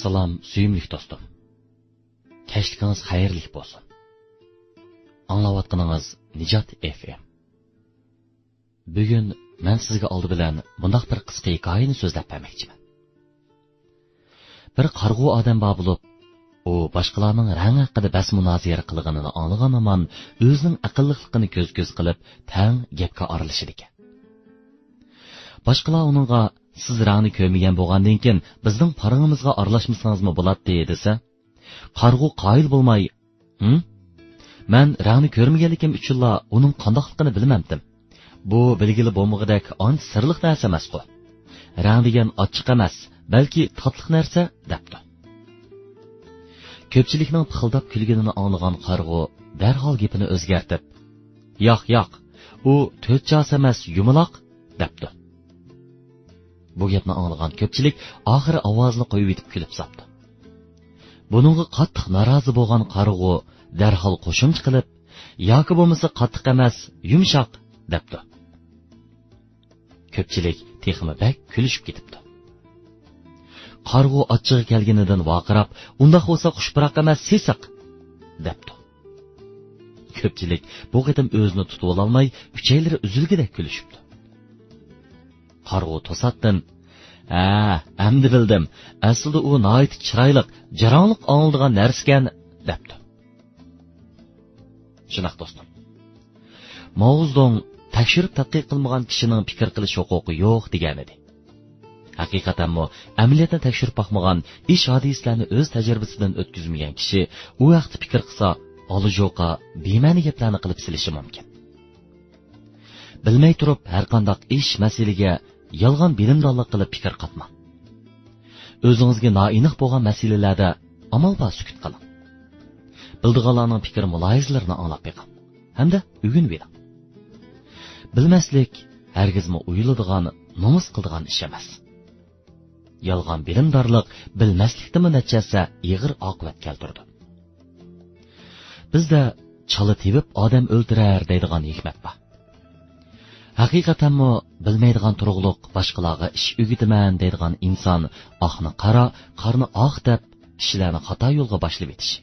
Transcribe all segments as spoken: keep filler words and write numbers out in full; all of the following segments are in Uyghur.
سالام، سۆيۈملۈك دوستۇم. كەچلىكىڭىز خەيرلىك بولسۇن. ئاڭلاۋاتقىنىڭىز نىجات ئېف ئېم. بۈگۈن مەن سىزگە ئالدى بىلەن مۇنداق بىر قىسقا ھېكايىنى سۆزلەپ بەرمەكچىمەن. بىر قارىغۇ ئادەم بار بولۇپ، ئۇ باشقىلارنىڭ رەڭ ھەققىدە بەس مۇنازىرە قىلغىنىنى ئاڭلىغان ھامان ئۆزىنىڭ ئەقىللىقلىقىنى كۆز-كۆز قىلىپ، تەڭ گەپكە ئارىلىشىدىكەن. باشقىلار ئۇنىڭغا، «سىز رەڭنى كۆرمىگەن بولغاندىن كېيىن، بىزنىڭ پارىڭىمىزغا ئارىلاشمىسىڭىزمۇ بولاتتى» دېسە، قارىغۇ قايىل بولماي، «ھىم؟ مەن رەڭنى كۆرمىگەنلىكىم ئۈچۈنلا ئۇنىڭ قانداقلىقىنى بىلمەمتىم. بۇ بىلگىلى بولمىغۇدەك ئانچە سىرلىق نەرسە ئەمەسقۇ. رەڭ دېگەن ئاچچىق ئەمەس، بەلكى تاتلىق نەرسە» دەپتۇ. كۆپچىلىكنىڭ پىخىلداپ كۈلگىنىنى ئاڭلىغان قارىغۇ دەرھال گېپىنى ئۆزگەرتىپ، «ياق، ياق، ئۇ تۆت چاسا ئەمەس، يۇمىلاق» دەپتۇ. بۇ گەپنى ئاڭلىغان كۆپچىلىك ئاخىرى ئاۋازىنى قويۇۋېتىپ كۈلۈپ ساپتۇ. بۇنىڭغا قاتتىق نارازى بولغان قارىغۇ دەرھال قوشۇمچە قىلىپ، «ياكى بولمىسا قاتتىق ئەمەس، يۇمشاق» دەپتۇ. كۆپچىلىك تېخىمۇ بەك كۈلۈشۈپ كېتىپتۇ. قارىغۇ ئاچچىقى كەلگىنىدىن ۋارقىراپ، «ئۇنداق بولسا خۇش پۇراق ئەمەس، سېسىق» دەپتۇ. كۆپچىلىك بۇ قېتىم ئۆزىنى تۇتۇۋالالماي، ئۈچەيلىرى ئۈزۈلگۈدەك كۈلۈشۈپتۇ. قارىغۇ توساتتىن، «ھە، ئەمدى بىلدىم. ئەسلىدە ئۇ ناھايىتى چىرايلىق، جاراڭلىق ئاڭلىدىغان نەرسىكەن» دەپتۇ. شۇنداق دوستۇم. ماۋزېدۇڭ «تەكشۈرۈپ تەتقىق قىلمىغان كىشىنىڭ پىكىر قىلىش ھوقۇقى يوق» دېگەنىدى. ھەقىقەتەنمۇ، ئەمەلىيەتنى تەكشۈرۈپ باقمىغان، ئىش ھادىسىلەرنى ئۆز تەجرىبىسىدىن ئۆتكۈزمىگەن كىشى ئۇ ھەقتە پىكىر قىلسا، ئالىجوقا، بىمەنە گەپلەرنى قىلىپ سېلىشى مۇمكىن. بىلمەي تۇرۇپ ھەرقانداق ئىش، مەسىلىگە يالغان بىلىمدارلىق قىلىپ پىكىر قاتماڭ. ئۆزىڭىزگە نائېنىق بولغان مەسىلىلەردە ئامال بار سۈكۈت قىلىڭ. بىلىدىغانلارنىڭ پىكىر مۇلاھىزىلىرىنى ئاڭلاپ بېقىڭ ھەمدە ئۆگىنىۋېلىڭ. بىلمەسلىك ھەرگىزمۇ ئۇيىلىدىغان، نومۇس قىلىدىغان ئىش ئەمەس. يالغان بىلىمدارلىق بىلمەسلىكتىنمۇ نەچچە ھەسسە ئېغىر ئاقىۋەت كەلتۈرىدۇ. بىزدە «چالا تېۋىپ ئادەم ئۆلتۈرەر» دەيدىغان ھېكمەت بار. ھەقىقەتەنمۇ، بىلمەيدىغان تۇرۇقلۇق باشقىلارغا ئىش ئۆگىتىمەن دەيدىغان ئىنسان ئاقنى قارا، قارىنى ئاق دەپ، كىشىلەرنى خاتا يولغا باشلىۋېتىشى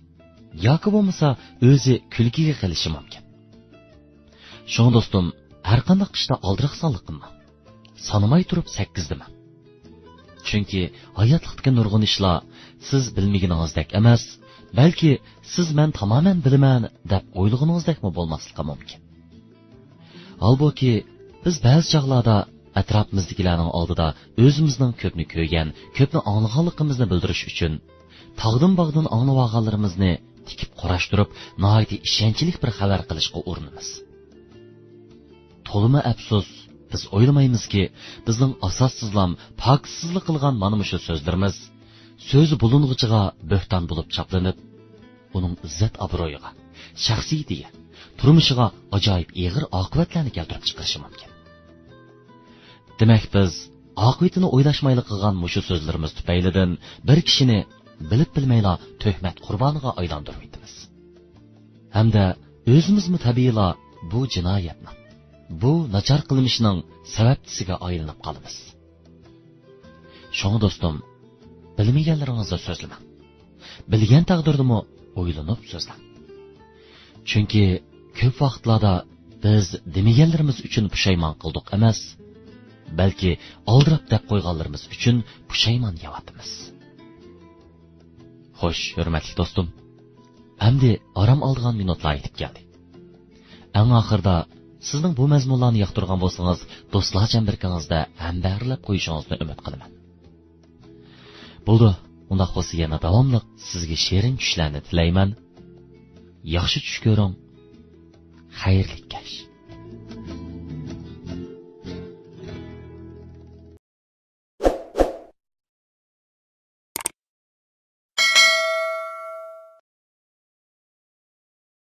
ياكى بولمىسا ئۆزى كۈلكىگە قېلىشى مۇمكىن. شۇڭا دوستۇم، ھەرقانداق ئىشتا ئالدىراقسانلىق قىلماڭ. سانىماي تۇرۇپ سەككىز دېمەڭ. چۈنكى ھاياتلىقتىكى نۇرغۇن ئىشلار سىز بىلمىگىنىڭىزدەك ئەمەس، بەلكى سىز «مەن تامامەن بىلىمەن» دەپ ئويلىغىنىڭىزدەكمۇ بولماسلىقى مۇمكىن. ھالبۇكى، بىز بەزى چاغلاردا ئەتراپىمىزدىكىلەرنىڭ ئالدىدا ئۆزىمىزنىڭ كۆپنى كۆرگەن، كۆپنى ئاڭلىغانلىقىمىزنى بىلدۈرۈش ئۈچۈن، تاغدىن-باغدىن ئاڭلىۋالغانلىرىمىزنى تىكىپ قۇراشتۇرۇپ، ناھايىتى ئىشەنچلىك بىر خەۋەر قىلىشقا ئۇرۇنىمىز. تولىمۇ ئەپسۇس، بىز ئويلىمايمىزكى، بىزنىڭ ئاساسسىزلام، پاكىتسىزلا قىلغان مانا مۇشۇ سۆزلىرىمىز سۆزى بۇلۇنغۇچىغا بۆھتان بولۇپ چاپلىنىپ، ئۇنىڭ ئىززەت-ئابرۇيىغا، شەخسىيىتىگە، تۇرمۇشىغا ئاجايىپ ئېغىر ئاقىۋەتلەرنى كەلتۈرۈپ چىقىرىشى مۇمكىن. دېمەك، بىز ئاقىۋىتىنى ئويلاشمايلا قىلغان مۇشۇ سۆزلىرىمىز تۈپەيلىدىن بىر كىشىنى بىلىپ بىلمەيلا تۆھمەت قۇربانىغا ئايلاندۇرۇۋېتىمىز. ھەمدە ئۆزىمىزمۇ تەبىئىيلا بۇ جىنايەتنىڭ، بۇ ناچار قىلمىشنىڭ سەۋەبچىسىگە ئايلىنىپ قالىمىز. شۇڭا دوستۇم، بىلمىگەنلىرىڭىزنى سۆزلىمەڭ. بىلگەن تەقدىردىمۇ ئويلىنىپ سۆزلەڭ. چۈنكى كۆپ ۋاقىتلاردا بىز دېمىگەنلىرىمىز ئۈچۈن پۇشايمان قىلدۇق ئەمەس، بەلكى ئالدىراپ دەپ قويغانلىرىمىز ئۈچۈن پۇشايمان يەۋاتىمىز. خوش، ھۆرمەتلىك دوستۇم، ئەمدى ئارام ئالىدىغان مىنۇتلار يېتىپ كەلدى. ئەڭ ئاخىرىدا، سىزنىڭ بۇ مەزمۇنلارنى ياقتۇرغان بولسىڭىز، دوستلار چەمبىرىكىڭىزدە ھەمبەھىرلەپ قويۇشىڭىزنى ئۈمىد قىلىمەن. بولدى، ئۇنداق بولسا يەنە داۋاملىق سىزگە شېرىن چۈشلەرنى تىلەيمەن. ياخشى چۈش كۆرۈڭ. خەيرلىك كەچ.